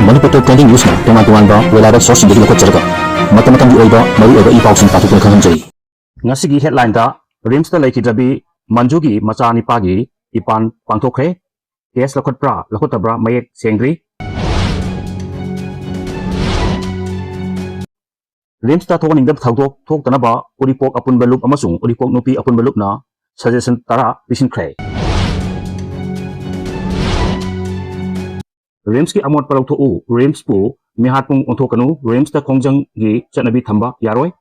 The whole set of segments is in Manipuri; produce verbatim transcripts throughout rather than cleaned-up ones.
Manipur Trending News-ꯅ ꯇꯣꯉꯥꯟ ꯇꯣꯉꯥꯟꯕ reliable source-ꯁꯤꯡꯗꯒꯤ ꯂꯧꯈꯠꯆꯔꯒ ꯃꯇꯝ ꯃꯇꯝꯒꯤ ꯑꯣꯏꯕ ꯃꯔꯨꯑꯣꯏꯕ ꯏ ꯄꯥꯎꯁꯤꯡ ꯄꯥꯊꯣꯛꯇꯨꯅ ꯈꯪꯍꯟꯖꯔꯤ꯫ ꯉꯁꯤꯒꯤ headline-ꯗ, RIMS-ꯇ ꯂꯩꯈꯤꯗ꯭ꯔꯕꯤ ꯃꯟꯖꯨꯒꯤ ꯃꯆꯥꯅꯤꯄꯥꯒꯤ ꯏꯄꯥꯟ ꯄꯥꯡꯊꯣꯛꯈ꯭ꯔꯦ꯫ Case ꯂꯧꯈꯠꯄ꯭ꯔꯥ ꯂꯧꯈꯠꯇꯕ꯭ꯔꯥ ꯃꯌꯦꯛ ꯁꯦꯡꯗ꯭ꯔꯤ꯫ RIMS-ꯇ ꯊꯣꯛꯍꯟꯅꯤꯡꯗꯕ ꯊꯧꯗꯣꯛ ꯊꯣꯛꯇꯅꯕ ꯎꯔꯤꯄꯣꯛ ꯑꯄꯨꯟꯕ ꯂꯨꯞ ꯑꯃꯁꯨꯡ ꯎꯔꯤꯄꯣꯛ ꯅꯨꯄꯤ ꯑꯄꯨꯟꯕ ꯂꯨꯞꯅ suggestion ꯇꯔꯥ ꯄꯤꯁꯤꯟꯈ꯭ꯔꯦ꯫ RIMS-ꯀꯤ ꯑꯃꯣꯠꯄ ꯂꯧꯊꯣꯛꯎ, RIMS-ꯄꯨ ꯃꯤꯍꯥꯠꯄꯨꯡ ꯑꯣꯟꯊꯣꯛꯀꯅꯨ, RIMS-ꯇ ꯈꯣꯡꯖꯪꯒꯤ ꯆꯠꯅꯕꯤ ꯊꯝꯕ ꯌꯥꯔꯣꯏ꯫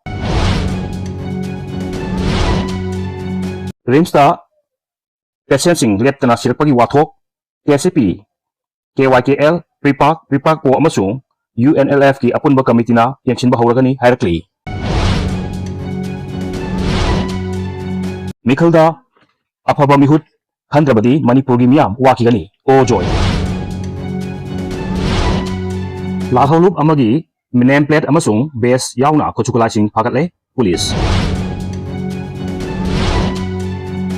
RIMS-ꯇ patient-ꯁꯤꯡ ꯂꯦꯞꯇꯅ ꯁꯤꯔꯛꯄꯒꯤ ꯋꯥꯊꯣꯛ, KCP, KYKL, PREPAK, PREPAKPO ꯑꯃꯁꯨꯡ UNLF-ꯀꯤ ꯑꯄꯨꯟꯕ committee-ꯅ ꯌꯦꯡꯁꯤꯟꯕ ꯍꯧꯔꯒꯅꯤ ꯍꯥꯏꯔꯛꯂꯤ꯫ ꯃꯤꯈꯜꯗ ꯑꯐꯕ ꯃꯤꯍꯨꯠ ꯈꯟꯗ꯭ꯔꯕꯗꯤ ꯃꯅꯤꯄꯨꯔꯒꯤ ꯃꯤꯌꯥꯝ ꯋꯥꯈꯤꯒꯅꯤ꯫ ꯑꯣ ꯖꯣꯏ꯫ ꯂꯥꯜꯍꯧꯂꯨꯞ ꯑꯃꯒꯤ name plate ꯑꯃꯁꯨꯡ badge ꯌꯥꯎꯅ ꯈꯨꯠꯁꯨ ꯈꯨꯠꯂꯥꯏꯁꯤꯡ ꯐꯥꯒꯠꯂꯦ ꯄꯨꯂꯤꯁ꯫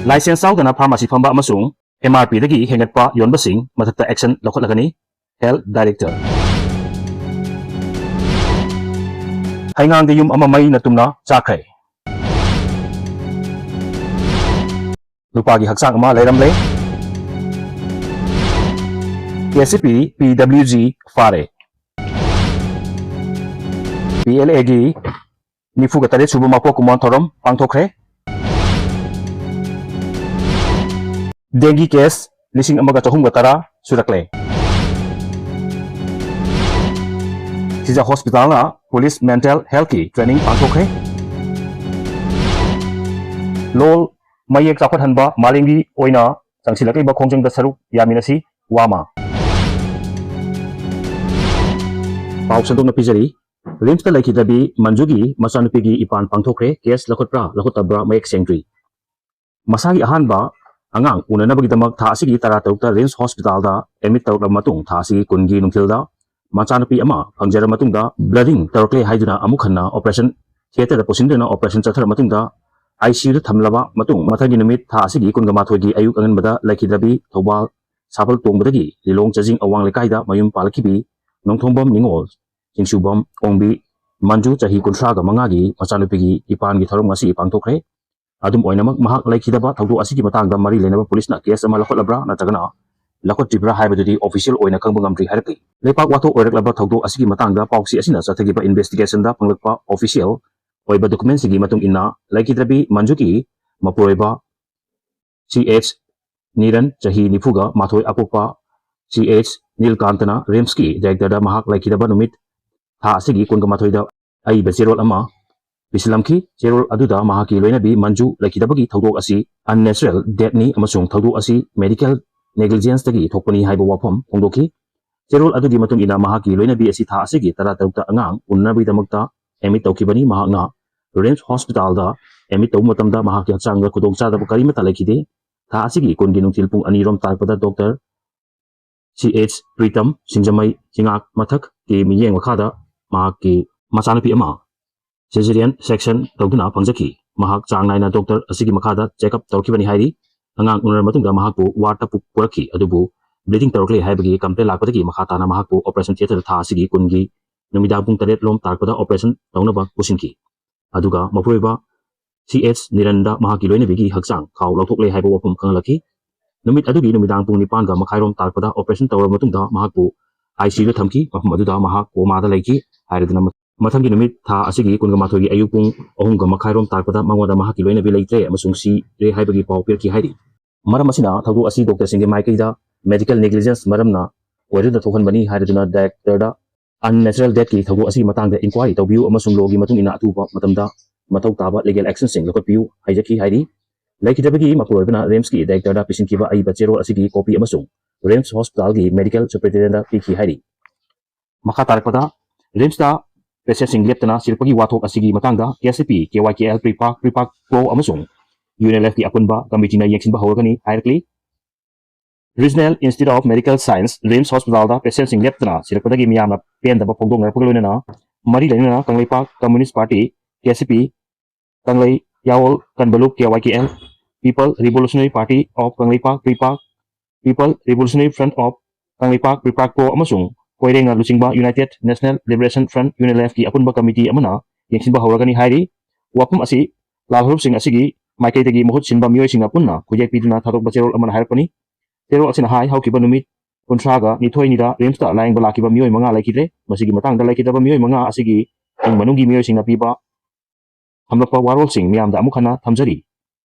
License ꯌꯥꯎꯗꯅ pharmacy ꯐꯝꯕ ꯑꯃꯁꯨꯡ MRP-ꯗꯒꯤ ꯍꯦꯟꯒꯠꯄ ꯌꯣꯟꯕꯁꯤꯡ ꯃꯊꯛꯇ action ꯂꯧꯈꯠꯂꯒꯅꯤ꯫ Health Director꯫ ꯍꯩꯉꯥꯡꯗ ꯌꯨꯝ ꯑꯃ ꯃꯩꯅ ꯇꯨꯝꯅ ꯆꯥꯛꯈ꯭ꯔꯦ꯫ ꯅꯨꯄꯥꯒꯤ ꯍꯛꯆꯥꯡ ꯑꯃ ꯂꯩꯔꯝꯂꯦ꯫ KCP PWG ꯐꯥꯔꯦ꯫ PLA-ꯒꯤ ꯅꯤꯐꯨꯒ ꯇꯔꯦꯠ ꯁꯨꯕ ꯃꯄꯣꯛ ꯀꯨꯝꯑꯣꯟ ꯊꯧꯔꯝ ꯄꯥꯡꯊꯣꯛꯈ꯭ꯔꯦ꯫ Dengue case ꯂꯤꯁꯤꯡ ꯑꯃꯒ ꯆꯍꯨꯝꯒ ꯇꯔꯥ ꯁꯨꯔꯛꯂꯦ꯫ ꯁꯤꯖ hospital-ꯅ police mental health-ꯀꯤ training ꯄꯥꯡꯊꯣꯛꯈ꯭ꯔꯦ꯫ ꯂꯣꯜ ꯃꯌꯦꯛ ꯆꯥꯎꯈꯠꯍꯟꯕ ꯃꯥꯂꯦꯝꯒꯤ ꯑꯣꯏꯅ ꯆꯪꯁꯤꯜꯂꯛꯂꯤꯕ ꯈꯣꯡꯖꯪꯗ ꯁꯔꯨꯛ ꯌꯥꯃꯤꯟꯅꯁꯤ, ꯋꯥꯃ꯫ ꯄꯥꯎ ꯁꯟꯗꯣꯛꯅ ꯄꯤꯖꯔꯤ꯫ RIMS-ꯇ ꯂꯩꯈꯤꯗꯕꯤ ꯃꯟꯖꯨꯒꯤ ꯃꯆꯥꯅꯨꯄꯤꯒꯤ ꯏꯄꯥꯟ ꯄꯥꯡꯊꯣꯛꯈ꯭ꯔꯦ꯫ Case ꯂꯧꯈꯠꯄ꯭ꯔꯥ ꯂꯧꯈꯠꯇꯕ꯭ꯔꯥ ꯃꯌꯦꯛ ꯁꯦꯡꯗ꯭ꯔꯤ꯫ ꯃꯁꯥꯒꯤ ꯑꯍꯥꯟꯕ ꯑꯉꯥꯡ ꯎꯅꯅꯕꯒꯤꯗꯃꯛ ꯊꯥ ꯑꯁꯤꯒꯤ ꯇꯔꯥꯇꯔꯨꯛꯇ RIMS hospital-ꯗ admit ꯇꯧꯔꯛꯂꯕ ꯃꯇꯨꯡ, ꯊꯥ ꯑꯁꯤꯒꯤ ꯀꯨꯟꯒꯤ ꯅꯨꯡꯊꯤꯜꯗ ꯃꯆꯥꯅꯨꯄꯤ ꯑꯃ ꯐꯪꯖꯔꯕ ꯃꯇꯨꯡꯗ bleeding ꯇꯧꯔꯛꯂꯦ ꯍꯥꯏꯗꯨꯅ ꯑꯃꯨꯛ ꯍꯟꯅ operation theatre-ꯗ ꯄꯨꯁꯤꯟꯗꯨꯅ operation ꯆꯠꯊꯔꯕ ꯃꯇꯨꯡꯗ ICU-ꯗ ꯊꯝꯂꯕ ꯃꯇꯨꯡ, ꯃꯊꯪꯒꯤ ꯅꯨꯃꯤꯠ ꯊꯥ ꯑꯁꯤꯒꯤ ꯀꯨꯟꯒ ꯃꯥꯊꯣꯏꯒꯤ ꯑꯌꯨꯛ ꯑꯉꯟꯕꯗ ꯂꯩꯈꯤꯗ꯭ꯔꯕꯤ ꯊꯧꯕꯥꯜ ꯁꯥꯕꯜ ꯇꯣꯡꯕꯗꯒꯤ ꯂꯤꯂꯣꯡ ꯆꯥꯖꯤꯡ ꯑꯋꯥꯡ ꯂꯩꯀꯥꯏꯗ ꯃꯌꯨꯝ ꯄꯥꯜꯂꯛꯈꯤꯕꯤ ꯅꯣꯡꯊꯣꯡꯕꯝ ꯅꯤꯉꯣꯜ, ꯆꯤꯡꯁꯨꯕꯝ ꯑꯣꯡꯕꯤ ꯃꯟꯖꯨ, ꯆꯍꯤ ꯀꯨꯟꯊ꯭ꯔꯥꯒ ꯃꯉꯥꯒꯤ ꯃꯆꯥꯅꯨꯄꯤꯒꯤ ꯏꯄꯥꯟꯒꯤ ꯊꯧꯔꯝ ꯉꯁꯤ ꯄꯥꯡꯊꯣꯛꯈ꯭ꯔꯦ꯫ ꯑꯗꯨꯝ ꯑꯣꯏꯅꯃꯛ, ꯃꯍꯥꯛ ꯂꯩꯈꯤꯗꯕ ꯊꯧꯗꯣꯛ ꯑꯁꯤꯒꯤ ꯃꯇꯥꯡꯗ ꯃꯔꯤ ꯂꯩꯅꯕ ꯄꯨꯂꯤꯁꯅ ꯀꯦꯁ ꯑꯃ ꯂꯧꯈꯠꯂꯕ꯭ꯔꯥ ꯅꯠꯇ꯭ꯔꯒꯅ ꯂꯧꯈꯠꯇ꯭ꯔꯤꯕ꯭ꯔꯥ ꯍꯥꯏꯕꯗꯨꯗꯤ ꯑꯣꯐꯤꯁꯤꯌꯦꯜ ꯑꯣꯏꯅ ꯈꯪꯕ ꯉꯝꯗ꯭ꯔꯤ ꯍꯥꯏꯔꯛꯂꯤ꯫ ꯂꯩꯄꯥꯛ ꯋꯥꯊꯣꯛ ꯑꯣꯏꯔꯛꯂꯕ ꯊꯧꯗꯣꯛ ꯑꯁꯤꯒꯤ ꯃꯇꯥꯡꯗ ꯄꯥꯎꯆꯦ ꯑꯁꯤꯅ ꯆꯠꯊꯈꯤꯕ ꯏꯟꯚꯦꯁꯇꯤꯒꯦꯁꯟꯗ ꯐꯪꯂꯛꯄ ꯑꯣꯐꯤꯁꯤꯌꯦꯜ ꯑꯣꯏꯕ ꯗꯣꯀꯨꯃꯦꯟꯁꯤꯡꯒꯤ ꯃꯇꯨꯡ ꯏꯟꯅ, ꯂꯩꯈꯤꯗ꯭ꯔꯕꯤ ꯃꯟꯖꯨꯒꯤ ꯃꯄꯨꯔꯣꯏꯕ ꯁꯤ ꯑꯦꯆ ꯅꯤꯔꯟ, ꯆꯍꯤ ꯅꯤꯐꯨꯒ ꯃꯥꯊꯣꯏ, ꯑꯄꯣꯛꯄ ꯁꯤ ꯑꯦꯆ ꯅꯤꯜꯀꯥꯟꯇꯅ ꯔꯤꯝꯁꯀꯤ ꯗꯥꯏꯔꯦꯛꯇꯔꯗ ꯃꯍꯥꯛ ꯂꯩꯈꯤꯗꯕ ꯅꯨꯃꯤꯠ, ꯊꯥ ꯑꯁꯤꯒꯤ ꯀꯨꯟꯒ ꯃꯥꯊꯣꯏꯗ ꯑꯏꯕ ꯆꯦꯔꯣꯜ ꯑꯃ ꯄꯤꯁꯤꯜꯂꯝꯈꯤ꯫ ꯆꯦꯔꯣꯜ ꯑꯗꯨꯗ ꯃꯍꯥꯛꯀꯤ ꯂꯣꯏꯅꯕꯤ ꯃꯟꯖꯨ ꯂꯩꯈꯤꯗꯕꯒꯤ ꯊꯧꯗꯣꯛ ꯑꯁꯤ ꯑꯟꯅꯦꯆꯔꯦꯜ ꯗꯦꯠꯅꯤ ꯑꯃꯁꯨꯡ ꯊꯧꯗꯣꯛ ꯑꯁꯤ ꯃꯦꯗꯤꯀꯦꯜ ꯅꯦꯒ꯭ꯂꯤꯖꯦꯟꯁꯇꯒꯤ ꯊꯣꯛꯄꯅꯤ ꯍꯥꯏꯕ ꯋꯥꯐꯝ ꯐꯣꯡꯗꯣꯛꯈꯤ꯫ ꯆꯦꯔꯣꯜ ꯑꯗꯨꯒꯤ ꯃꯇꯨꯡ ꯏꯟꯅ, ꯃꯍꯥꯛꯀꯤ ꯂꯣꯏꯅꯕꯤ ꯑꯁꯤ ꯊꯥ ꯑꯁꯤꯒꯤ ꯇꯔꯥꯇꯔꯨꯛꯇ ꯑꯉꯥꯡ ꯎꯅꯅꯕꯒꯤꯗꯃꯛꯇ ꯑꯦꯗꯃꯤꯠ ꯇꯧꯈꯤꯕꯅꯤ꯫ ꯃꯍꯥꯛꯅ ꯔꯤꯝꯁ ꯍꯣꯁꯄꯤꯇꯥꯜꯗ ꯑꯦꯗꯃꯤꯠ ꯇꯧꯕ ꯃꯇꯝꯗ ꯃꯍꯥꯛꯀꯤ ꯍꯛꯆꯥꯡꯗ ꯈꯨꯗꯣꯡꯆꯥꯗꯕ ꯀꯔꯤꯃꯠꯇ ꯂꯩꯈꯤꯗꯦ꯫ ꯊꯥ ꯑꯁꯤꯒꯤ ꯀꯨꯟꯒꯤ ꯅꯨꯡꯊꯤꯜ ꯄꯨꯡ ꯑꯅꯤ ꯔꯣꯝ ꯇꯥꯔꯛꯄꯗ ꯗꯣꯛꯇꯔ ꯁꯤ ꯑꯦꯆ ꯄ꯭ꯔꯤꯇꯝ ꯁꯤꯡꯖꯃꯩ ꯆꯤꯉꯥꯛ ꯃꯊꯛꯀꯤ ꯃꯤꯠꯌꯦꯡ ꯃꯈꯥꯗ ꯃꯍꯥꯛꯀꯤ ꯃꯆꯥꯅꯨꯄꯤ ꯑꯃ ꯁꯤꯖꯦꯔꯤꯌꯟ ꯁꯦꯛꯁꯟ ꯇꯧꯗꯨꯅ ꯐꯪꯖꯈꯤ꯫ ꯃꯍꯥꯛ ꯆꯥꯡ ꯅꯥꯏꯅ ꯗꯣꯛꯇꯔ ꯑꯁꯤꯒꯤ ꯃꯈꯥꯗ ꯆꯦꯛꯑꯞ ꯇꯧꯔꯛꯈꯤꯕꯅꯤ ꯍꯥꯏꯔꯤ꯫ ꯑꯉꯥꯡ ꯎꯅꯔꯕ ꯃꯇꯨꯡꯗ ꯃꯍꯥꯛꯄꯨ ꯋꯥꯔꯗꯇ ꯄꯨ-, ꯄꯨꯔꯛꯈꯤ, ꯑꯗꯨꯕꯨ ꯕ꯭ꯂꯤꯗꯤꯡ ꯇꯧꯔꯛꯂꯦ ꯍꯥꯏꯕꯒꯤ ꯀꯝꯄ꯭ꯂꯦꯟ ꯂꯥꯛꯄꯗꯒꯤ ꯃꯈꯥ ꯇꯥꯅ ꯃꯍꯥꯛꯄꯨ ꯑꯣꯄꯔꯦꯁꯟ ꯊꯤꯌꯦꯇꯔꯗ ꯊꯥ ꯑꯁꯤꯒꯤ ꯀꯨꯟꯒꯤ ꯅꯨꯃꯤꯗꯥꯡ ꯄꯨꯡ ꯇꯔꯦꯠ ꯂꯣꯝ ꯇꯥꯔꯛꯄꯗ ꯑꯣꯄꯔꯦꯁꯟ ꯇꯧꯅꯕ ꯄꯨꯁꯤꯟꯈꯤ꯫ ꯑꯗꯨꯒ ꯃꯄꯨꯔꯣꯏꯕ ꯁꯤ ꯑꯦꯆ ꯅꯤꯔꯟꯗ ꯃꯍꯥꯛꯀꯤ ꯂꯣꯏꯅꯕꯤꯒꯤ ꯍꯛꯆꯥꯡ ꯈꯥꯎ ꯂꯧꯊꯣꯛꯂꯦ ꯍꯥꯏꯕ ꯋꯥꯐꯝ ꯈꯪꯍꯜꯂꯛꯈꯤ꯫ ꯅꯨꯃꯤꯠ ꯑꯗꯨꯒꯤ ꯅꯨꯃꯤꯗꯥꯡ ꯄꯨꯡ ꯅꯤꯄꯥꯟꯒ ꯃꯈꯥꯏꯔꯣꯝ ꯇꯥꯔꯛꯄꯗ ꯑꯣꯄꯔꯦꯁꯟ ꯇꯧꯔꯕ ꯃꯇꯨꯡꯗ ꯃꯍꯥꯛꯄꯨ ꯑꯥꯏꯁꯤꯌꯨꯗ ꯊꯝꯈꯤ꯫ ꯃꯐꯝ ꯑꯗꯨꯗ ꯃꯍꯥꯛ ꯀꯣꯃꯥꯗ ꯂꯩꯈꯤ ꯍꯥꯏꯔꯗꯨꯅ ꯃꯊꯪꯒꯤ ꯅꯨꯃꯤꯠ, ꯊꯥ ꯑꯁꯤꯒꯤ ꯀꯨꯟꯒ ꯃꯥꯊꯣꯏꯒꯤ ꯑꯌꯨꯛ ꯄꯨꯡ ꯑꯍꯨꯝꯒ ꯃꯈꯥꯏꯔꯣꯝ ꯇꯥꯔꯛꯄꯗ ꯃꯉꯣꯟꯗ ꯃꯍꯥꯛꯀꯤ ꯂꯣꯏꯅꯕꯤ ꯂꯩꯇ꯭ꯔꯦ ꯑꯃꯁꯨꯡ ꯁꯤꯔꯦ ꯍꯥꯏꯕꯒꯤ ꯄꯥꯎ ꯄꯤꯔꯛꯈꯤ ꯍꯥꯏꯔꯤ꯫ ꯃꯔꯝ ꯑꯁꯤꯅ ꯊꯧꯗꯣꯛ ꯑꯁꯤ ꯗꯣꯛꯇꯔꯁꯤꯡꯒꯤ ꯃꯥꯏꯀꯩꯗ ꯃꯦꯗꯤꯀꯦꯜ ꯅꯦꯒ꯭ꯂꯤꯖꯦꯟꯁ ꯃꯔꯝꯅ ꯑꯣꯏꯔꯗꯨꯅ ꯊꯣꯛꯍꯟꯕꯅꯤ ꯍꯥꯏꯔꯗꯨꯅ ꯗꯥꯏꯔꯦꯛꯇꯔꯗ ꯑꯟꯅꯦꯆꯔꯦꯜ ꯗꯦꯠꯀꯤ ꯊꯧꯗꯣꯛ ꯑꯁꯤꯒꯤ ꯃꯇꯥꯡꯗ ꯏꯟꯀ꯭ꯋꯥꯏꯔꯤ ꯇꯧꯕꯤꯌꯨ ꯑꯃꯁꯨꯡ ꯂꯣꯒꯤ ꯃꯇꯨꯡ ꯏꯟꯅ ꯑꯊꯨꯕ ꯃꯇꯝꯗ ꯃꯊꯧ ꯇꯥꯕ ꯂꯤꯒꯦꯜ ꯑꯦꯛꯁꯟꯁꯤꯡ ꯂꯧꯈꯠꯄꯤꯌꯨ ꯍꯥꯏꯖꯈꯤ ꯍꯥꯏꯔꯤ꯫ ꯂꯩꯈꯤꯗꯕꯒꯤ ꯃꯄꯨꯔꯣꯏꯕꯅ ꯔꯤꯝꯁꯀꯤ ꯗꯥꯏꯔꯦꯛꯇꯔꯗ ꯄꯤꯁꯤꯟꯈꯤꯕ ꯑꯏꯕ ꯆꯦꯔꯣꯜ ꯑꯁꯤꯒꯤ ꯀꯣꯄꯤ ꯑꯃꯁꯨꯡ ꯔꯤꯝꯁ ꯍꯣꯁꯄꯤꯇꯥꯜꯒꯤ ꯃꯦꯗꯤꯀꯦꯜ ꯁꯨꯄꯔꯤꯟꯇꯦꯟꯗꯦꯟꯗ ꯄꯤꯈꯤ ꯍꯥꯏꯔꯤ꯫ ꯃꯈꯥ ꯇꯥꯔꯛꯄꯗ, ꯔꯤꯝꯁꯇ ꯄꯦꯁꯦꯟꯁꯤꯡ ꯂꯦꯞꯇꯅ ꯁꯤꯔꯛꯄꯒꯤ ꯋꯥꯊꯣꯛ ꯑꯁꯤꯒꯤ ꯃꯇꯥꯡꯗ K S C P, K Y K L, PREPAK, PREPAK Pro ꯑꯃꯁꯨꯡ ꯌꯨ ꯑꯦꯟ ꯑꯦꯜ ꯑꯦꯐꯀꯤ ꯑꯄꯨꯟꯕ ꯀꯃꯤꯇꯤꯅ ꯌꯦꯡꯁꯤꯟꯕ ꯍꯧꯔꯒꯅꯤ ꯍꯥꯏꯔꯛꯂꯤ꯫ Regional institute of medical science, RIMS ꯍꯣꯁꯄꯤꯇꯥꯜꯗ ꯄꯦꯁꯦꯟꯁꯤꯡ ꯂꯦꯞꯇꯅ ꯁꯤꯔꯛꯄꯗꯒꯤ ꯃꯤꯌꯥꯝꯅ ꯄꯦꯟꯗꯕ ꯐꯣꯡꯗꯣꯛꯅꯔꯛꯄꯒ ꯂꯣꯏꯅꯅ ꯃꯔꯤ ꯂꯩꯅꯅ Kangleipak ꯀꯝꯌꯨꯅꯤꯁ꯭ꯠ party, K S C P, Kanglei Yawol Kanbalup, K Y K L, people revolutionary party of Kangleipak, PREPAK, people revolutionary front of Kangleipak, PREPAK Pro ꯑꯃꯁꯨꯡ ꯀꯣꯏꯔꯦꯡꯅ ꯂꯨꯆꯤꯡꯕ United National Liberation Front, UNLF ꯀꯤ ꯑꯄꯨꯟꯕ ꯀꯃꯤꯇꯤ ꯑꯃꯅ ꯌꯦꯡꯁꯤꯟꯕ ꯍꯧꯔꯒꯅꯤ ꯍꯥꯏꯔꯤ꯫ ꯋꯥꯐꯝ ꯑꯁꯤ ꯂꯥꯜꯍꯧꯔꯨꯞꯁꯤꯡ ꯑꯁꯤꯒꯤ ꯃꯥꯏꯀꯩꯗꯒꯤ ꯃꯍꯨꯠ ꯁꯤꯟꯕ ꯃꯤꯑꯣꯏꯁꯤꯡꯅ ꯄꯨꯟꯅ ꯈꯨꯌꯦꯛ ꯄꯤꯗꯨꯅ ꯊꯥꯗꯣꯛꯄ ꯆꯦꯔꯣꯜ ꯑꯃꯅ ꯍꯥꯏꯔꯛꯄꯅꯤ꯫ ꯆꯦꯔꯣꯜ ꯑꯁꯤꯅ ꯍꯥꯏ, ꯍꯧꯈꯤꯕ ꯅꯨꯃꯤꯠ ꯀꯨꯟꯊ꯭ꯔꯥꯒ ꯅꯤꯊꯣꯏꯅꯤꯗ ꯔꯤꯝꯁꯇ ꯂꯥꯌꯦꯡꯕ ꯂꯥꯛꯈꯤꯕ ꯃꯤꯑꯣꯏ ꯃꯉꯥ ꯂꯩꯈꯤꯗ꯭ꯔꯦ꯫ ꯃꯁꯤꯒꯤ ꯃꯇꯥꯡꯗ ꯂꯩꯈꯤꯗ꯭ꯔꯕ ꯃꯤꯑꯣꯏ ꯃꯉꯥ ꯑꯁꯤꯒꯤ ꯏꯃꯨꯡ ꯃꯅꯨꯡꯒꯤ ꯃꯤꯑꯣꯏꯁꯤꯡꯅ ꯄꯤꯕ ꯊꯝꯂꯛꯄ ꯋꯥꯔꯣꯜꯁꯤꯡ ꯃꯤꯌꯥꯝꯗ ꯑꯃꯨꯛ ꯍꯟꯅ ꯊꯝꯖꯔꯤ꯫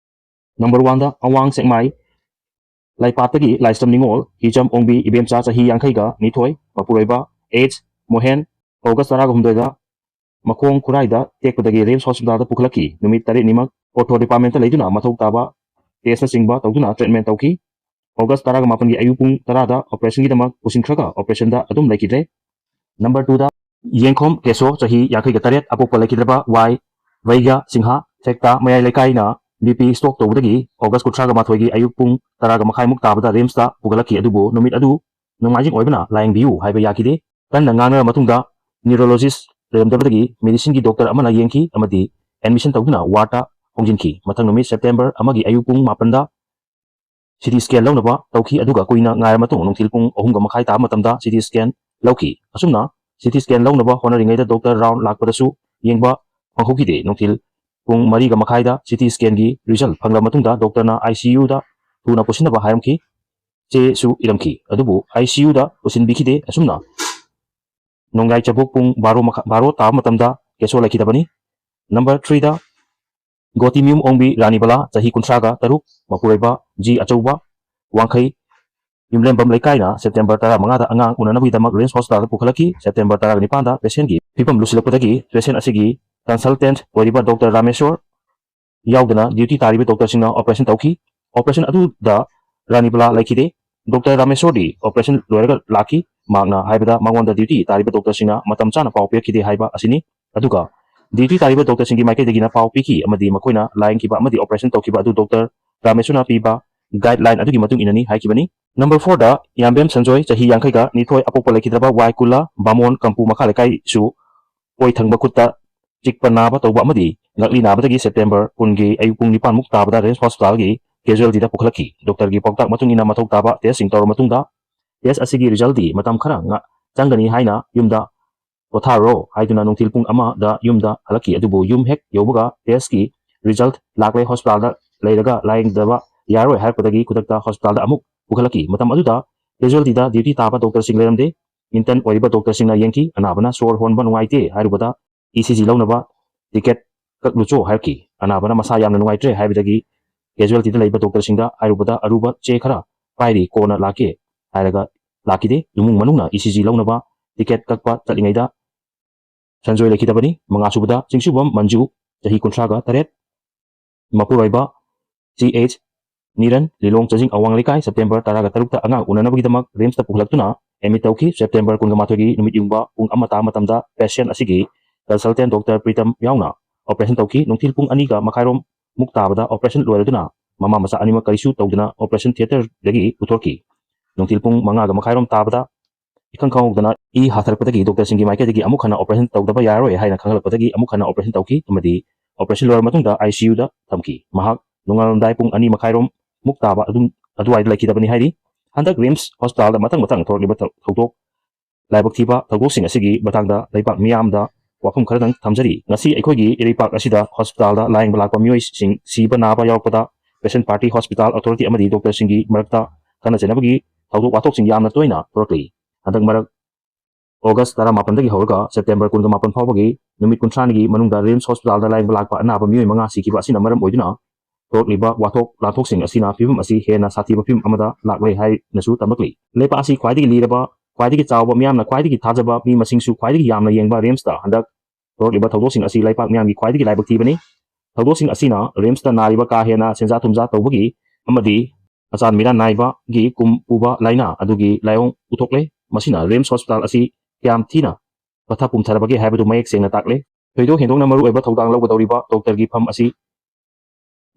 ꯅꯝꯕꯔ ꯋꯥꯟꯗ ꯑꯋꯥꯡ ꯁꯦꯛꯃꯥꯏ ꯂꯩꯄꯥꯛꯇꯒꯤ ꯂꯥꯏꯁ꯭ꯔꯝ ꯅꯤꯉꯣꯜ ꯍꯤꯖꯝ ꯑꯣꯡꯕꯤ ꯏꯕꯦꯝꯆꯥ ꯆꯍꯤ ꯌꯥꯡꯈꯩꯒ ꯅꯤꯊꯣꯏ, ꯃꯄꯨꯔꯣꯏꯕ ꯑꯦꯆ ꯃꯣꯍꯦꯟ, ꯑꯣꯒꯁ ꯇꯔꯥꯒ ꯍꯨꯝꯗꯣꯏꯗ ꯃꯈꯣꯡ ꯈꯨꯔꯥꯏꯗ ꯇꯦꯛꯄꯗꯒꯤ ꯔꯤꯝꯁ ꯍꯣꯁꯄꯤꯇꯥꯜꯗ ꯄꯨꯈꯠꯂꯛꯈꯤ꯫ ꯅꯨꯃꯤꯠ ꯇꯔꯦꯠꯅꯤꯃꯛ ꯑꯣꯔꯊꯣ ꯗꯤꯄꯥꯔꯠꯃꯦꯟꯇ ꯂꯩꯗꯨꯅ ꯃꯊꯧ ꯇꯥꯕ ꯇꯦꯁꯅꯆꯤꯡꯕ ꯇꯧꯗꯨꯅ ꯇ꯭ꯔꯤꯠꯃꯦꯟ ꯇꯧꯈꯤ꯫ ꯑꯣꯒꯁ ꯇꯔꯥꯒ ꯃꯥꯄꯟꯒꯤ ꯑꯌꯨꯛ ꯄꯨꯡ ꯇꯔꯥꯗ ꯑꯣꯄꯔꯦꯁꯟꯒꯤꯗꯃꯛ ꯄꯨꯁꯤꯟꯈ꯭ꯔꯒ ꯑꯣꯄꯔꯦꯁꯟꯗ ꯑꯗꯨꯝ ꯂꯩꯈꯤꯗ꯭ꯔꯦ꯫ ꯅꯝꯕꯔ ꯇꯨꯗ ꯌꯦꯡꯈꯣꯝ ꯀꯦꯁꯣ, ꯆꯍꯤ ꯌꯥꯡꯈꯩꯒ ꯇꯔꯦꯠ, ꯑꯄꯣꯛꯄ ꯂꯩꯈꯤꯗ꯭ꯔꯕ ꯋꯥꯏ ꯚꯩꯒ꯭ꯌꯥ ꯁꯤꯡꯍ, ꯊꯦꯛꯇꯥ ꯃꯌꯥꯏ ꯂꯩꯀꯥꯏꯅ ꯕꯤ ꯄꯤ ꯁ꯭ꯇꯣꯛ ꯇꯧꯕꯗꯒꯤ ꯑꯣꯒꯁ ꯀꯨꯟꯊ꯭ꯔꯥꯒ ꯃꯥꯊꯣꯏꯒꯤ ꯑꯌꯨꯛ ꯄꯨꯡ ꯇꯔꯥꯒ ꯃꯈꯥꯏꯃꯨꯛ ꯇꯥꯕꯗ ꯔꯤꯝꯁꯇ ꯄꯨꯈꯠꯂꯛꯈꯤ꯫ ꯑꯗꯨꯕꯨ ꯅꯨꯃꯤꯠ ꯑꯗꯨ ꯅꯣꯡꯃꯥꯏꯖꯤꯡ ꯑꯣꯏꯕꯅ ꯂꯥꯌꯦꯡꯕꯤꯌꯨ ꯍꯥꯏꯕ ꯌꯥꯈꯤꯗꯦ꯫ ꯀꯟꯅ ꯉꯥꯡꯅꯔ ꯃꯇꯨꯡꯗ ꯅ꯭ꯌꯨꯔꯣꯂꯣꯖꯤꯁ ꯂꯩꯔꯝꯗꯕꯗꯒꯤ ꯃꯦꯗꯤꯁꯤꯟꯒꯤ ꯗꯣꯛꯇꯔ ꯑꯃꯅ ꯌꯦꯡꯈꯤ ꯑꯃꯗꯤ ꯑꯦꯗꯃꯤꯁꯟ ꯇꯧꯗꯨꯅ ꯋꯥꯔꯗꯇ ꯍꯣꯡꯖꯤꯟꯈꯤ꯫ ꯃꯊꯪ ꯅꯨꯃꯤꯠ ꯁꯦꯞꯇꯦꯝꯕꯔ ꯑꯃꯒꯤ ꯑꯌꯨꯛ ꯄꯨꯡ ꯃꯥꯄꯟꯗ ꯁꯤ ꯇꯤ ꯁ꯭ꯀꯦꯟ ꯂꯧꯅꯕ ꯇꯧꯈꯤ꯫ ꯑꯗꯨꯒ ꯀꯨꯏꯅ ꯉꯥꯏꯔ ꯃꯇꯨꯡ ꯅꯨꯡꯊꯤꯜ ꯄꯨꯡ ꯑꯍꯨꯝꯒ ꯃꯈꯥꯏ ꯇꯥꯕ ꯃꯇꯝꯗ ꯁꯤ ꯇꯤ ꯁ꯭ꯀꯦꯟ ꯂꯧꯈꯤ꯫ ꯑꯁꯨꯝꯅ ꯁꯤ ꯇꯤ ꯁ꯭ꯀꯦꯟ ꯂꯧꯅꯕ ꯍꯣꯠꯅꯔꯤꯉꯩꯗ ꯗꯣꯛꯇꯔ ꯔꯥꯎꯟ ꯂꯥꯛꯄꯗꯁꯨ ꯌꯦꯡꯕ ꯐꯪꯍꯧꯈꯤꯗꯦ꯫ ꯅꯨꯡꯊꯤꯜ ꯄꯨꯡ ꯃꯔꯤꯒ ꯃꯈꯥꯏꯗ ꯁꯤ ꯇꯤ ꯁ꯭ꯀꯦꯟꯒꯤ ꯔꯤꯖꯜ ꯐꯪꯂꯕ ꯃꯇꯨꯡꯗ ꯗꯣꯛꯇꯔꯅ ꯑꯥꯏ ꯁꯤ ꯌꯨꯗ ꯊꯨꯅ ꯄꯨꯁꯤꯟꯅꯕ ꯍꯥꯏꯔꯝꯈꯤ꯫ ꯆꯦꯁꯨ ꯏꯔꯝꯈꯤ, ꯑꯗꯨꯕꯨ ꯑꯥꯏ ꯁꯤ ꯌꯨꯗ ꯄꯨꯁꯤꯟꯕꯤꯈꯤꯗꯦ꯫ ꯑꯁꯨꯝꯅ ꯅꯣꯡꯌꯥꯏ ꯆꯕꯣꯛ ꯄꯨꯡ ꯕꯥꯔꯣ ꯃꯈꯥ-, ꯕꯥꯔꯣ ꯇꯥꯕ ꯃꯇꯝꯗ ꯀꯦꯁꯣ ꯂꯩꯈꯤꯗꯕꯅꯤ꯫ ꯅꯝꯕꯔ ꯊ꯭ꯔꯤꯗ ꯒꯣꯇꯤꯃ꯭ꯌꯨꯝ ꯑꯣꯡꯕꯤ ꯔꯥꯅꯤꯕꯂꯥ, ꯆꯍꯤ ꯀꯨꯟꯊ꯭ꯔꯥꯒ ꯇꯔꯨꯛ, ꯃꯄꯨꯔꯣꯏꯕ ꯖꯤ ꯑꯆꯧꯕ, ꯋꯥꯡꯈꯩ ꯌꯨꯝꯂꯦꯝꯕꯝ ꯂꯩꯀꯥꯏꯅ ꯁꯦꯞꯇꯦꯝꯕꯔ ꯇꯔꯥꯃꯉꯥꯗ ꯑꯉꯥꯡ ꯎꯅꯅꯕꯒꯤꯗꯃꯛ ꯔꯤꯝꯁ ꯍꯣꯁꯄꯤꯇꯥꯜꯗ ꯄꯨꯈꯠꯂꯛꯈꯤ꯫ ꯁꯦꯞꯇꯦꯝꯕꯔ ꯇꯔꯥꯒ ꯅꯤꯄꯥꯟꯗ ꯄꯦꯁꯦꯟꯒꯤ ꯐꯤꯕꯝ ꯂꯨꯁꯤꯜꯂꯛꯄꯗꯒꯤ ꯄꯦꯁꯦꯟ ꯑꯁꯤꯒꯤ ꯀꯟꯁꯜꯇꯦꯟꯠ ꯑꯣꯏꯔꯤꯕ ꯗꯣꯛꯇꯔ ꯔꯥꯃꯦꯁꯣꯔ ꯌꯥꯎꯗꯅ ꯗ꯭ꯌꯨꯇꯤ ꯇꯥꯔꯤꯕ ꯗꯣꯛꯇꯔꯁꯤꯡꯅ ꯑꯣꯄꯔꯦꯁꯟ ꯇꯧꯈꯤ꯫ ꯑꯣꯄꯔꯦꯁꯟ ꯑꯗꯨꯗ ꯔꯥꯅꯤꯕꯂꯥ ꯂꯩꯈꯤꯗꯦ꯫ ꯗꯣꯛꯇꯔ ꯔꯥꯃꯦꯁꯣꯔꯗꯤ ꯑꯣꯄꯔꯦꯁꯟ ꯂꯣꯏꯔꯒ ꯂꯥꯛꯈꯤ꯫ ꯃꯍꯥꯛꯅ ꯍꯥꯏꯕꯗ ꯃꯉꯣꯟꯗ ꯗ꯭ꯌꯨꯇꯤ ꯇꯥꯔꯤꯕ ꯗꯣꯛꯇꯔꯁꯤꯡꯅ ꯃꯇꯝ ꯆꯥꯅ ꯄꯥꯎ ꯄꯤꯔꯛꯈꯤꯗꯦ ꯍꯥꯏꯕ ꯑꯁꯤꯅꯤ꯫ ꯑꯗꯨꯒ ꯗ꯭ꯌꯨꯇꯤ ꯇꯥꯔꯤꯕ ꯗꯣꯛꯇꯔꯁꯤꯡꯒꯤ ꯃꯥꯏꯀꯩꯗꯒꯤꯅ ꯄꯥꯎ ꯄꯤꯈꯤ ꯑꯃꯗꯤ ꯃꯈꯣꯏꯅ ꯂꯥꯌꯦꯡꯈꯤꯕ ꯑꯃꯗꯤ ꯑꯣꯄꯔꯦꯁꯟ ꯇꯧꯈꯤꯕ ꯑꯗꯨ ꯗꯣꯛꯇꯔ ꯔꯥꯃꯦꯁꯣꯔꯅ ꯄꯤꯕ ꯒꯥꯏꯗꯂꯥꯏꯟ ꯑꯗꯨꯒꯤ ꯃꯇꯨꯡ ꯏꯟꯅꯅꯤ ꯍꯥꯏꯈꯤꯕꯅꯤ꯫ ꯅꯝꯕꯔ ꯐꯣꯔꯗ ꯌꯥꯝꯕꯦꯝ ꯁꯟꯖꯣꯏ, ꯆꯍꯤ ꯌꯥꯡꯈꯩꯒ ꯅꯤꯊꯣꯏ, ꯑꯄꯣꯛꯄ ꯂꯩꯈꯤꯗ꯭ꯔꯕ ꯋꯥꯏ ꯀꯨꯂꯥ, ꯕꯥꯃꯣꯟ ꯀꯝꯄꯨ ꯃꯈꯥ ꯂꯩꯀꯥꯏꯁꯨ ꯑꯣꯏ ꯊꯪꯕ ꯈꯨꯠꯇ ꯆꯤꯛꯄ ꯅꯥꯕ ꯇꯧꯕ ꯑꯃꯗꯤ ꯉꯛꯂꯤ ꯅꯥꯕꯗꯒꯤ ꯁꯦꯞꯇꯦꯝꯕꯔ ꯀꯨꯟꯒꯤ ꯑꯌꯨꯛ ꯄꯨꯡ ꯅꯤꯄꯥꯟꯃꯨꯛ ꯇꯥꯕꯗ ꯔꯤꯝꯁ ꯍꯣꯁꯄꯤꯇꯥꯜꯒꯤ ꯀꯦꯖꯨꯋꯦꯜꯇꯤꯗ ꯄꯨꯈꯠꯂꯛꯈꯤ꯫ ꯗꯣꯛꯇꯔꯒꯤ ꯄꯥꯎꯇꯥꯛ ꯃꯇꯨꯡ ꯏꯟꯅ ꯃꯊꯧ ꯇꯥꯕ ꯇꯦꯁꯁꯤꯡ ꯇꯧꯔꯕ ꯃꯇꯨꯡꯗ ꯇꯦꯁ ꯑꯁꯤꯒꯤ ꯔꯤꯖꯜꯗꯤ ꯃꯇꯝ ꯈꯔ ꯉ-, ꯆꯪꯒꯅꯤ ꯍꯥꯏꯅ ꯌꯨꯝꯗ ꯄꯣꯊꯥꯔꯣ ꯍꯥꯏꯗꯨꯅ ꯅꯨꯡꯊꯤꯜ ꯄꯨꯡ ꯑꯃꯗ ꯌꯨꯝꯗ ꯍꯜꯂꯛꯈꯤ꯫ ꯑꯗꯨꯕꯨ ꯌꯨꯝ ꯍꯦꯛ ꯌꯧꯕꯒ test ꯀꯤ result ꯂꯥꯛꯂꯦ, hospital ꯗ ꯂꯩꯔꯒ ꯂꯥꯌꯦꯡꯗꯕ ꯌꯥꯔꯣꯏ ꯍꯥꯏꯔꯛꯄꯗꯒꯤ ꯈꯨꯗꯛꯇ hospital ꯗ ꯑꯃꯨꯛ ꯄꯨꯈꯠꯂꯛꯈꯤ꯫ ꯃꯇꯝ ꯑꯗꯨꯗ casualty ꯗ duty ꯇꯥꯕ doctor ꯁꯤꯡ ꯂꯩꯔꯝꯗꯦ꯫ Intern ꯑꯣꯏꯔꯤꯕ doctor ꯁꯤꯡꯅ ꯌꯦꯡꯈꯤ꯫ ꯑꯅꯥꯕꯅ ꯁꯣꯔ ꯍꯣꯟꯕ ꯅꯨꯡꯉꯥꯏꯇꯦ ꯍꯥꯏꯔꯨꯕꯗ E C G ꯂꯧꯅꯕ ticket ꯀꯛꯂꯨꯆꯣ ꯍꯥꯏꯔꯛꯈꯤ꯫ ꯑꯅꯥꯕꯅ ꯃꯁꯥ ꯌꯥꯝꯅ ꯅꯨꯡꯉꯥꯏꯇ꯭ꯔꯦ ꯍꯥꯏꯕꯗꯒꯤ casualty ꯗ ꯂꯩꯕ doctor ꯁꯤꯡꯗ ꯍꯥꯏꯔꯨꯕꯗ ꯑꯔꯨꯕ ꯆꯦ ꯈꯔ ꯄꯥꯏꯔꯤ, ꯀꯣꯟꯅ ꯂꯥꯛꯀꯦ ꯍꯥꯏꯔꯒ ꯂꯥꯛꯈꯤꯗꯦ꯫ ꯏꯃꯨꯡ ꯃꯅꯨꯡꯅ E C G ꯂꯧꯅꯕ ticket ꯀꯛꯄ ꯆꯠꯂꯤꯉꯩꯗ ꯁꯟꯖꯣꯏ ꯂꯩꯈꯤꯗꯕꯅꯤ꯫ ꯃꯉꯥꯁꯨꯕꯗ ꯆꯤꯡꯁꯨꯕꯝ ꯃꯟꯖꯨ, ꯆꯍꯤ ꯀꯨꯟꯊ꯭ꯔꯥꯒ ꯇꯔꯦꯠ, ꯃꯄꯨꯔꯣꯏꯕ C H ꯅꯤꯔꯟ, ꯂꯤꯂꯣꯡ ꯆꯥꯖꯤꯡ ꯑꯋꯥꯡ ꯂꯩꯀꯥꯏ, September ꯇꯔꯥꯒ ꯇꯔꯨꯛꯇ ꯑꯉꯥꯡ ꯎꯅꯅꯕꯒꯤꯗꯃꯛ RIMS ꯇ ꯄꯨꯈꯠꯂꯛꯇꯨꯅ admit ꯇꯧꯈꯤ꯫ September ꯀꯨꯟꯒ ꯃꯥꯊꯣꯏꯒꯤ ꯅꯨꯃꯤꯠ ꯌꯨꯡꯕ ꯄꯨꯡ ꯑꯃ ꯇꯥꯕ ꯃꯇꯝꯗ patient ꯑꯁꯤꯒꯤ consultant doctor ꯄ꯭ꯔꯤꯇꯝ ꯌꯥꯎꯅ operation ꯇꯧꯈꯤ꯫ ꯅꯨꯡꯊꯤꯜ ꯄꯨꯡ ꯑꯅꯤꯒ ꯃꯈꯥꯏꯔꯣꯝ ꯃꯨꯛ ꯇꯥꯕꯗ operation ꯂꯣꯏꯔꯗꯨꯅ ꯃꯃꯥ ꯃꯆꯥ ꯑꯅꯤꯃꯛ ꯀꯔꯤꯁꯨ ꯇꯧꯗꯅ operation theatre ꯗꯒꯤ ꯄꯨꯊꯣꯔꯛꯈꯤ꯫ ꯅꯨꯡꯊꯤꯜ ꯄꯨꯡ ꯃꯉꯥꯒ ꯃꯈꯥꯏꯔꯣꯝ ꯇꯥꯕꯗ ꯏꯈꯪ ꯈꯪꯍꯧꯗꯅ ꯏ ꯍꯥꯊꯔꯛꯄꯗꯒꯤ doctor ꯁꯤꯡꯒꯤ ꯃꯥꯏꯀꯩꯗꯒꯤ ꯑꯃꯨꯛ ꯍꯟꯅ operation ꯇꯧꯗꯕ ꯌꯥꯔꯔꯣꯏ ꯍꯥꯏꯅ ꯈꯪꯍꯜꯂꯛꯄꯗꯒꯤ ꯑꯃꯨꯛ ꯍꯟꯅ operation ꯇꯧꯈꯤ ꯑꯃꯗꯤ operation ꯂꯣꯏꯔꯕ ꯃꯇꯨꯡꯗ I C U ꯗ ꯊꯝꯈꯤ꯫ ꯃꯍꯥꯛ ꯅꯣꯡꯉꯥꯜꯂꯝꯗꯥꯏ ꯄꯨꯡ ꯑꯅꯤ ꯃꯈꯥꯏꯔꯣꯝ ꯃꯨꯛ ꯇꯥꯕ ꯑꯗꯨꯝ ꯑꯗꯨꯋꯥꯏꯗ ꯂꯩꯈꯤꯗꯕꯅꯤ ꯍꯥꯏꯔꯤ꯫ ꯍꯟꯗꯛ RIMS hospital ꯗ ꯃꯊꯪ ꯃꯊꯪ ꯊꯣꯔꯛꯂꯤꯕ ꯊꯧ-, ꯊꯧꯗꯣꯛ ꯂꯥꯏꯕꯛ ꯊꯤꯕ ꯊꯧꯗꯣꯛꯁꯤꯡ ꯑꯁꯤꯒꯤ ꯃꯇꯥꯡꯗ ꯂꯩꯕꯥꯛ ꯃꯤꯌꯥꯝꯗ ꯋꯥꯐꯝ ꯈꯔꯗꯪ ꯊꯝꯖꯔꯤ꯫ ꯉꯁꯤ ꯑꯩꯈꯣꯏꯒꯤ ꯏꯔꯩꯄꯥꯛ ꯑꯁꯤꯗ hospital ꯗ ꯂꯥꯌꯦꯡꯕ ꯂꯥꯛꯄ ꯃꯤꯑꯣꯏꯁꯤꯡ ꯁꯤꯕ ꯅꯥꯕ ꯌꯥꯎꯔꯛꯄꯗ patient party, hospital authority ꯑꯃꯗꯤ doctor ꯁꯤꯡꯒꯤ ꯃꯔꯛꯇ ꯈꯠꯅ ꯆꯩꯅꯕꯒꯤ ꯊꯧꯗꯣꯛ ꯋꯥꯊꯣꯛꯁꯤꯡ ꯌꯥꯝꯅ ꯇꯣꯏꯅ ꯊꯣꯔꯛꯂꯤ꯫ ꯍꯟꯗꯛ ꯃꯔꯛ August ꯇꯔꯥꯃꯥꯄꯟꯗꯒꯤ ꯍꯧꯔꯒ September ꯀꯨꯟꯒ ꯃꯥꯄꯟ ꯐꯥꯎꯕꯒꯤ ꯅꯨꯃꯤꯠ ꯀꯨꯟꯊ꯭ꯔꯥꯅꯤꯒꯤ ꯃꯅꯨꯡꯗ RIMS hospital ꯗ ꯂꯥꯌꯦꯡꯕ ꯂꯥꯛꯄ ꯑꯅꯥꯕ ꯃꯤꯑꯣꯏ ꯃꯉꯥ ꯁꯤꯈꯤꯕ ꯑꯁꯤꯅ ꯃꯔꯝ ꯑꯣꯏꯗꯨꯅ ꯊꯣꯛꯂꯤꯕ ꯋꯥꯊꯣꯛ ꯂꯥꯟꯊꯣꯛꯁꯤꯡ ꯑꯁꯤꯅ ꯐꯤꯕꯝ ꯑꯁꯤ ꯍꯦꯟꯅ ꯁꯥꯊꯤꯕ ꯐꯤꯕꯝ ꯑꯃꯗ ꯂꯥꯛꯂꯦ ꯍꯥꯏꯅꯁꯨ ꯇꯝꯂꯛꯂꯤ꯫ ꯂꯩꯄꯥꯛ ꯑꯁꯤ ꯈ꯭ꯋꯥꯏꯗꯒꯤ ꯂꯤꯔꯕ, ꯈ꯭ꯋꯥꯏꯗꯒꯤ ꯆꯥꯎꯕ, ꯃꯤꯌꯥꯝꯅ ꯈ꯭ꯋꯥꯏꯗꯒꯤ ꯊꯥꯖꯕ, ꯃꯤ ꯃꯁꯤꯡꯁꯨ ꯈ꯭ꯋꯥꯏꯗꯒꯤ ꯌꯥꯝꯅ ꯌꯦꯡꯕ RIMS ꯇ ꯍꯟꯗꯛ ꯊꯣꯛꯂꯤꯕ ꯊꯧꯗꯣꯛꯁꯤꯡ ꯑꯁꯤ ꯂꯩꯄꯥꯛ ꯃꯤꯌꯥꯝꯒꯤ ꯈ꯭ꯋꯥꯏꯗꯒꯤ ꯂꯥꯏꯕꯛ ꯊꯤꯕꯅꯤ꯫ ꯊꯧꯗꯣꯛꯁꯤꯡ ꯑꯁꯤꯅ RIMS ꯇ ꯅꯥꯔꯤꯕ ꯀꯥ ꯍꯦꯟꯅ ꯁꯦꯟꯖꯥ ꯊꯨꯝꯖꯥ ꯇꯧꯕꯒꯤ ꯑꯃꯗꯤ ꯑꯆꯥꯟ ꯃꯤꯔꯥꯟ ꯅꯥꯏꯕꯒꯤ ꯀꯨꯝ ꯄꯨꯕ ꯂꯥꯏꯅꯥ ꯑꯗꯨꯒꯤ ꯂꯥꯏꯑꯣꯡ ꯎꯠꯊꯣꯛꯂꯦ꯫ ꯃꯁꯤꯅ RIMS hospital ꯑꯁꯤ ꯀꯌꯥꯝ ꯊꯤꯅ ꯄꯠꯊ ꯄꯨꯝꯊꯔꯕꯒꯦ ꯍꯥꯏꯕꯗꯨ ꯃꯌꯦꯛ ꯁꯦꯡꯅ ꯇꯥꯛꯂꯦ꯫ ꯊꯣꯏꯗꯣꯛ ꯍꯦꯟꯗꯣꯛꯅ ꯃꯔꯨꯑꯣꯏꯕ ꯊꯧꯗꯥꯡ ꯂꯧꯒꯗꯧꯔꯤꯕ doctor ꯒꯤ ꯐꯝ ꯑꯁꯤ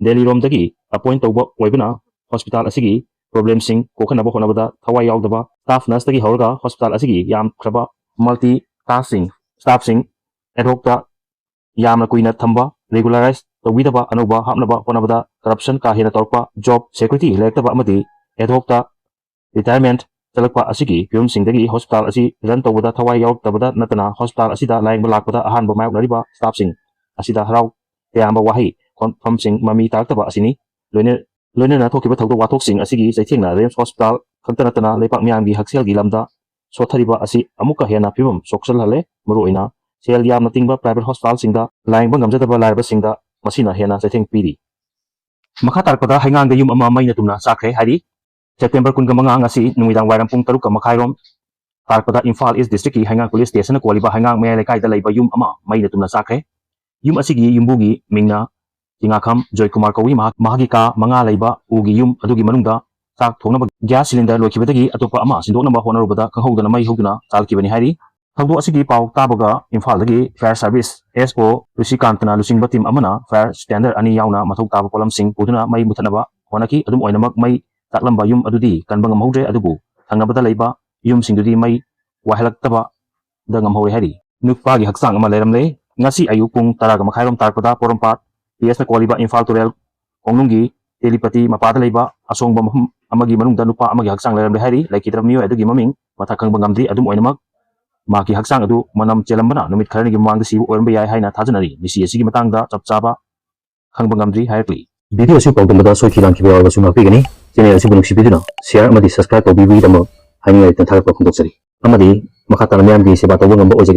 ꯗꯦꯜꯂꯤꯔꯣꯝꯗꯒꯤ appoint ꯇꯧꯕ ꯑꯣꯏꯕꯅ hospital ꯑꯁꯤꯒꯤ problem ꯁꯤꯡ ꯀꯣꯛꯍꯟꯅꯕ ꯍꯣꯠꯅꯕꯗ ꯊꯋꯥꯏ ꯌꯥꯎꯗꯕ staff nurse ꯇꯒꯤ ꯍꯧꯔꯒ hospital ꯑꯁꯤꯒꯤ ꯌꯥꯝꯈ꯭ꯔꯕ multi task ꯁꯤꯡ, staff ꯁꯤꯡ ad hoc ꯇ ꯌꯥꯝꯅ ꯀꯨꯏꯅ ꯊꯝꯕ, regularize ꯇꯧꯕꯤꯗꯕ, ꯑꯅꯧꯕ ꯍꯥꯞꯅꯕ ꯍꯣꯠꯅꯕꯗ corruption ꯀꯥ ꯍꯦꯟꯅ ꯇꯧꯔꯛꯄ, job security ꯂꯩꯔꯛꯇꯕ ꯑꯃꯗꯤ ad hoc ꯇ retirement ꯆꯠꯂꯛꯄ ꯑꯁꯤꯒꯤ ꯐꯤꯕꯝꯁꯤꯡꯗꯒꯤ ꯍꯣꯁꯄꯤꯇꯥꯜ ꯑꯁꯤ ꯔꯟ ꯇꯧꯕꯗ ꯊꯋꯥꯏ ꯌꯥꯎꯔꯛꯇꯕꯗ ꯅꯠꯇꯅ ꯍꯣꯁꯄꯤꯇꯥꯜ ꯑꯁꯤꯗ ꯂꯥꯌꯦꯡꯕ ꯂꯥꯛꯄꯗ ꯑꯍꯥꯟꯕ ꯃꯥꯌꯣꯛꯅꯔꯤꯕ ꯁ꯭ꯇꯥꯐꯁꯤꯡ ꯑꯁꯤꯗ ꯍꯔꯥꯎ ꯇꯌꯥꯝꯕ ꯋꯥꯍꯩ ꯈꯣꯟꯐꯝꯁꯤꯡ ꯃꯃꯤ ꯇꯥꯔꯛꯇꯕ ꯑꯁꯤꯅꯤ꯫ ꯂꯣꯏꯅ-, ꯂꯣꯏꯅꯅ ꯊꯣꯛꯈꯤꯕ ꯊꯧꯗꯣꯛ ꯋꯥꯊꯣꯛꯁꯤꯡ ꯑꯁꯤꯒꯤ ꯆꯩꯊꯦꯡꯅ ꯔꯤꯝꯁ ꯍꯣꯁꯄꯤꯇꯥꯜ ꯈꯛꯇ ꯅꯠꯇꯅ ꯂꯩꯄꯥꯛ ꯃꯤꯌꯥꯝꯒꯤ ꯍꯛꯁꯦꯜꯒꯤ ꯂꯝꯗ ꯁꯣꯠꯊꯔꯤꯕ ꯑꯁꯤ ꯑꯃꯨꯛꯀ ꯍꯦꯟꯅ ꯐꯤꯕꯝ ꯁꯣꯛꯆꯜꯍꯜꯂꯦ꯫ ꯃꯔꯨꯑꯣꯏꯅ ꯁꯦꯜ ꯌꯥꯝꯅ ꯇꯤꯡꯕ ꯄ꯭ꯔꯥꯏꯚꯦꯠ ꯍꯣꯁꯄꯤꯇꯥꯜꯁꯤꯡꯗ ꯂꯥꯌꯦꯡꯕ ꯉꯝꯖꯗꯕ ꯂꯥꯏꯔꯕꯁꯤꯡꯗ ꯃꯁꯤꯅ ꯍꯦꯟꯅ ꯆꯩꯊꯦꯡ ꯄꯤꯔꯤ꯫ ꯃꯈꯥ ꯇꯥꯔꯛꯄꯗ ꯍꯩꯉꯥꯡꯗ ꯌꯨꯝ ꯑꯃ ꯃꯩꯅ ꯇꯨꯝꯅ ꯆꯥꯛꯈ꯭ꯔꯦ ꯍꯥꯏꯔꯤ꯫ ꯁꯦꯞꯇꯦꯝꯕꯔ ꯀꯨꯟꯃꯉꯥ ꯉꯁꯤ ꯅꯨꯃꯤꯗꯥꯡ ꯋꯥꯏꯔꯝ ꯄꯨꯡ ꯇꯔꯨꯛꯀ ꯃꯈꯥꯏꯔꯣꯝ ꯇꯥꯔꯛꯄꯗ ꯏꯝꯐꯥꯜ ꯏꯁ ꯗꯤꯁꯇ꯭ꯔꯤꯛꯀꯤ ꯍꯩꯉꯥꯡ ꯄꯨꯂꯤꯁ ꯁ꯭ꯇꯦꯁꯟꯅ ꯀꯣꯜꯂꯤꯕ ꯍꯩꯉꯥꯡ ꯃꯌꯥꯏ ꯂꯩꯀꯥꯏꯗ ꯂꯩꯕ ꯌꯨꯝ ꯑꯃ ꯃꯩꯅ ꯇꯨꯝꯅ ꯆꯥꯛꯈ꯭ꯔꯦ꯫ ꯌꯨꯝ ꯑꯁꯤꯒꯤ ꯌꯨꯝꯕꯨꯒꯤ ꯃꯤꯡꯅ ꯆꯤꯉꯥꯈꯝ ꯖꯣꯏꯀꯨꯃꯥꯔ ꯀꯧꯏ꯫ ꯃꯍꯥꯛ, ꯃꯍꯥꯛꯀꯤ ꯀꯥ ꯃꯉꯥ ꯂꯩꯕ ꯎꯒꯤ ꯌꯨꯝ ꯑꯗꯨꯒꯤ ꯃꯅꯨꯡꯗ ꯆꯥꯛ ꯊꯣꯡꯅꯕ ꯒ꯭ꯌꯥꯁ ꯁꯤꯂꯤꯟꯗꯔ ꯂꯣꯏꯈꯤꯕꯗꯒꯤ ꯑꯇꯣꯞꯄ ꯑꯃ ꯁꯤꯟꯗꯣꯛꯅꯕ ꯍꯣꯠꯅꯔꯨꯕꯗ ꯈꯪꯍꯧꯗꯅ ꯃꯩ ꯍꯧꯗꯨꯅ ꯆꯥꯛꯈꯤꯕꯅꯤ ꯍꯥꯏꯔꯤ꯫ ꯊꯧꯗꯣꯛ ꯑꯁꯤꯒꯤ ꯄꯥꯎ ꯇꯥꯕꯒ ꯏꯝꯐꯥꯜꯗꯒꯤ ꯐꯥꯌꯔ ꯁꯥꯔꯚꯤꯁ ꯑꯦꯁ ꯑꯣ ꯔꯨꯁꯤꯀꯥꯟꯇꯅ ꯂꯨꯆꯤꯡꯕ ꯇꯤꯝ ꯑꯃꯅ ꯐꯥꯌꯔ ꯁ꯭ꯇꯦꯟꯗꯔ ꯑꯅꯤ ꯌꯥꯎꯅ ꯃꯊꯧ ꯇꯥꯕ ꯄꯣꯠꯂꯝꯁꯤꯡ ꯄꯨꯗꯨꯅ ꯃꯩ ꯃꯨꯊꯠꯅꯕ ꯍꯣꯠꯅꯈꯤ꯫ ꯑꯗꯨꯝ ꯑꯣꯏꯅꯃꯛ ꯃꯩ ꯆꯥꯛꯂꯝꯕ ꯌꯨꯝ ꯑꯗꯨꯗꯤ ꯀꯟꯕ ꯉꯝꯍꯧꯗ꯭ꯔꯦ꯫ ꯑꯗꯨꯕꯨ ꯊꯪꯅꯕꯗ ꯂꯩꯕ ꯌꯨꯝꯁꯤꯡꯗꯨꯗꯤ ꯃꯩ ꯋꯥꯏꯍꯜꯂꯛꯇꯕꯗ ꯉꯝꯍꯧꯔꯦ ꯍꯥꯏꯔꯤ꯫ ꯅꯨꯄꯥꯒꯤ ꯍꯛꯆꯥꯡ ꯑꯃ ꯂꯩꯔꯝꯂꯦ꯫ ꯉꯁꯤ ꯑꯌꯨꯛ ꯄꯨꯡ ꯇꯔꯥꯒ ꯃꯈꯥꯏꯔꯣꯝ ꯇꯥꯔꯛꯄꯗ ꯄꯣꯔꯣꯝꯄꯥꯠ ꯄꯤ ꯑꯦꯁꯅ ꯀꯣꯜꯂꯤꯕ ꯏꯝꯐꯥꯜ ꯇꯨꯔꯦꯜ ꯈꯣꯡꯅꯨꯡꯒꯤ ꯇꯦꯂꯤꯄꯇꯤ ꯃꯄꯥꯗ ꯂꯩꯕ ꯑꯁꯣꯡꯕ ꯃꯐꯝ ꯑꯃꯒꯤ ꯃꯅꯨꯡꯗ ꯅꯨꯄꯥ ꯑꯃꯒꯤ ꯍꯛꯆꯥꯡ ꯂꯩꯔꯝꯂꯦ ꯍꯥꯏꯔꯤ꯫ ꯂꯩꯈꯤꯗ꯭ꯔꯕ ꯃꯤꯑꯣꯏ ꯑꯗꯨꯒꯤ ꯃꯃꯤꯡ ꯃꯊꯛ ꯈꯪꯕ ꯉꯝꯗ꯭ꯔꯤ꯫ ꯑꯗꯨꯝ ꯑꯣꯏꯅꯃꯛ ꯃꯍꯥꯛꯀꯤ ꯍꯛꯆꯥꯡ ꯑꯗꯨ ꯃꯅꯝ ꯆꯦꯜꯂꯝꯕꯅ ꯅꯨꯃꯤꯠ ꯈꯔꯅꯤꯒꯤ ꯃꯃꯥꯡꯗ ꯁꯤꯕ ꯑꯣꯏꯔꯝꯕ ꯌꯥꯏ ꯍꯥꯏꯅ ꯊꯥꯖꯅꯔꯤ꯫ ꯃꯤꯁꯤ ꯑꯁꯤꯒꯤ ꯃꯇꯥꯡꯗ ꯆꯞ ꯆꯥꯕ ꯈꯪꯕ ꯉꯝꯗ꯭ꯔꯤ ꯍꯥꯏꯔꯛꯂꯤ꯫ ꯚꯤꯗꯤꯑꯣ ꯑꯁꯤ ꯄꯥꯎꯗꯝꯕꯗ ꯁꯣꯏꯈꯤ ꯂꯥꯟꯈꯤꯕ ꯌꯥꯎꯔꯕꯁꯨ ꯉꯥꯛꯄꯤꯒꯅꯤ꯫ ꯆꯦꯅꯦꯜ ꯑꯁꯤꯕꯨ ꯅꯨꯡꯁꯤꯕꯤꯗꯨꯅ ꯁꯤꯌꯥꯔ ꯑꯃꯗꯤ ꯁꯕꯁꯀ꯭ꯔꯥꯏꯕ ꯇꯧꯕꯤꯕꯒꯤꯗꯃꯛ ꯍꯥꯏꯅꯤꯡꯉꯥꯏ ꯂꯩꯇꯅ ꯊꯥꯒꯠꯄ ꯐꯣꯡꯗꯣꯛꯆꯔꯤ꯫ ꯑꯃꯗꯤ ꯃꯈꯥ ꯇꯥꯅ ꯃꯤꯌꯥꯝꯒꯤ ꯁꯦꯕꯥ ꯇꯧꯕ ꯉꯝꯕ ꯑꯣꯏꯖꯒꯦ꯫